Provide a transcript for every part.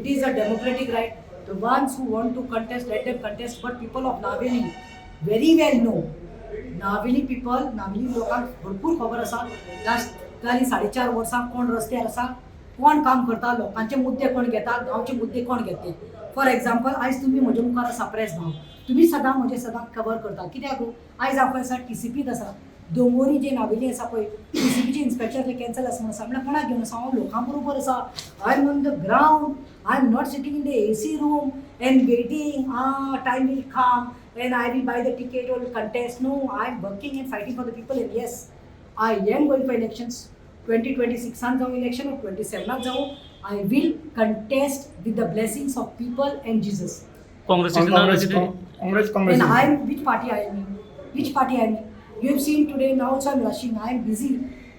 It is a democratic right. The ones who want to contest, let them contest, but people of Navelim very well know. Navelim people, Navelim लोकांक भरपूर खबर आसा last जाली 4.5 वर्सां कोण रस्त्यार आसा, कोण काम करता, लोकांचे मुद्दे कोण घेता, गांवचे मुद्दे कोण घेते. फॉर एग्जाम्पल, आयज तुमी म्हज्या मुखार आसा, प्रेस भाव, तुमी सदां म्हजें सदां खबर करता. कित्याक आयज हांव खंय आसा? टीसीपीत आसा. दोंगोरी जे नावेली आसा पळय, टीसीपीचे इन्स्पेक्टर कॅन्सल आसा म्हणून आसा. म्हणल्यार कोणाक घेवन आसा हांव? लोकां बरोबर आसा. I am on the ground. I am not sitting in the AC room and waiting, ah, time will come and I will buy the ticket or contest. No, I am working and fighting for the people, and yes, I am going for elections. 2026 जावं election, 27 जावं, I will contest with the blessings of people and Jesus. काँग्रेसीचे नाव काँग्रेस कितें? Congress And Congress I am, which party I am in? Which party I am in? You have seen today, now also I am rushing, I am busy.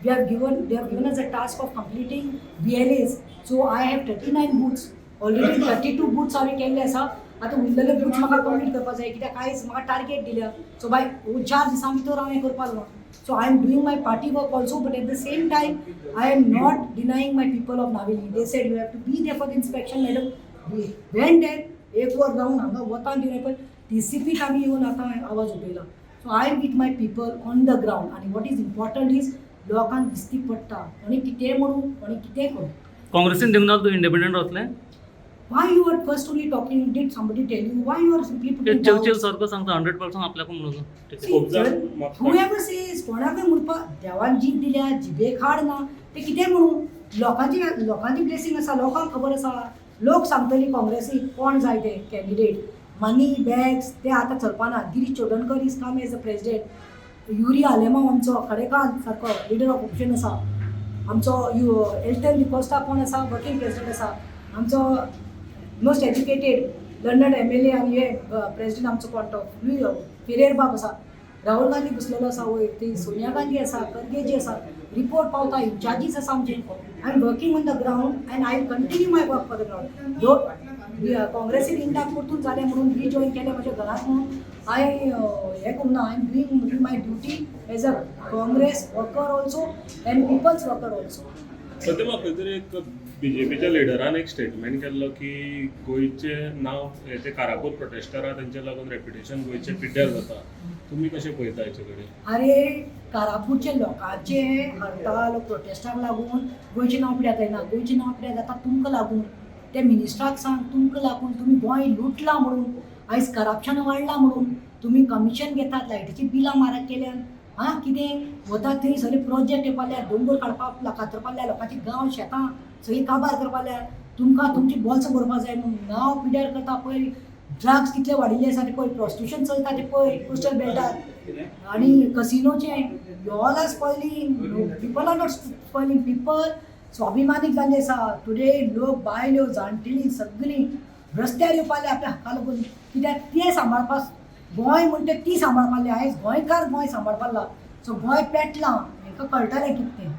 We have given, they have given us a task of completing BLAs. So I have 39 booths. Already 32 booths हांवें केल्ले आसा. आतां उरलेले booths म्हाका complete करपाक जाय, कित्याक आयज म्हाका टार्गेट दिल्या. सो बाय 4 दिसां भितर हांवें करपाक जाय. So I am doing my party work also, but at the same time I am not denying my people of Navelim. They said, "You have to be there for the inspection, madam." We went there. एक वर रावन हांगा वतान दिवन पळय टीसीपीक आमी येवन आतां आवाज उठयला. So I am with my people on the ground. आनी what is important is लोकांक दिसती पडटा कोणी कितेंय म्हणूं, कोणी कितेंय करूं. काँग्रेसीन दिवंक ना, तूं इंडिपेंडंट वतलें? Why you are first only talking? Did somebody tell you? Why you are simply putting Churchill doubts? सारको सांगता 100% आपल्याक म्हणून. ठीक आहे. See, whoever says, कोणाकूय म्हणपाक देवान जीभ दिल्या, जिबेक हाड ना. ते कितें म्हणूं, लोकांची लोकांची ब्लेसींग आसा. लोकांक खबर आसा, लोक सांगतली काँग्रेसीक कोण जाय ते कॅन्डिडेट. मनी बॅग्स ते आतां चलपाना. Girish Chodankar is come as a president. Yuri Alemao आमचो खडेकांत सारको लिडर ऑफ ऑपोजिशन आसा. आमचो यु एल्टन डिकोस्टा कोण आसा, वर्किंग प्रेसिडेंट आसा. आमचो मोस्ट एज्युकेटेड लंडन एमएलए आनी हे प्रेसिडेंट आमचो कोण तो फिरेर बाब आसा. राहुल गांधी बसलेलो आसा वयर, ती सोनिया गांधी आसा, खरगेजी आसा. रिपोर्ट पावता, इन्चार्जीस आसा आमचे. I am working on the ground and I continue my work for the ground. दो काँग्रेसीन इंडाक परतून जालें म्हणून रिजॉयन केलें म्हज्या घरांत म्हणून हांवें हें करूंक ना. I am doing my duty as a Congress worker also and people's worker also. सध्या खंय तरी एक बीजेपीच्या लिडरान एक स्टेटमेंट केल्लो की गोंयचें नांव हे ते कारापूर प्रोटेस्टरा तेंचे लागून रेप्युटेशन गोंयचें पिड्ड्यार जाता. तुमी कशें पळयता हेचे कडेन? अरे, कारापूरचे लोकांचे हरताल प्रोटेस्टाक लागून गोंयचें नांव पिड्यार जायना. गोंयचें नांव पिड्यार जाता तुमकां लागून. ते मिनिस्टराक सांग, तुमकां लागून तुमी गोंय लुटलां म्हणून, आयज करप्शन वाडलां म्हणून. तुमी कमिशन घेतात, लायटीचीं बिलां म्हारग केल्यान. आं, कितें वता थंय सगळे प्रोजेक्ट येवपा, दोंगर काडपाक कातरपा लागल्या, लोकांची गांव शेतां सगळीं काबार करपा लागल्या. तुमकां तुमची बोल्सां भरपा जाय म्हणून नांव पिड्यार करता. पळय, ड्रग्स कितले वाडिल्ले आसा ते पळय, प्रोस्टिट्यूशन चलता ते पळय कोस्टल बेल्टार आणि कसिनोचे. You all are spoiling. People are not spoiling, people स्वाभिमानीक जाल्ले आसा. टुडे लोक, बायल्यो, जाणटेली सगळीं रस्त्यार येवपा आपल्या हक्का लागून, कित्याक ते सांबाळपाक गोंय म्हणटा ती सांबाळपा लागली. आयज गोंयकार गोंय सांबाळपा लागला. सो गोंय पेटलां, हेंकां कळटलें कितें तें.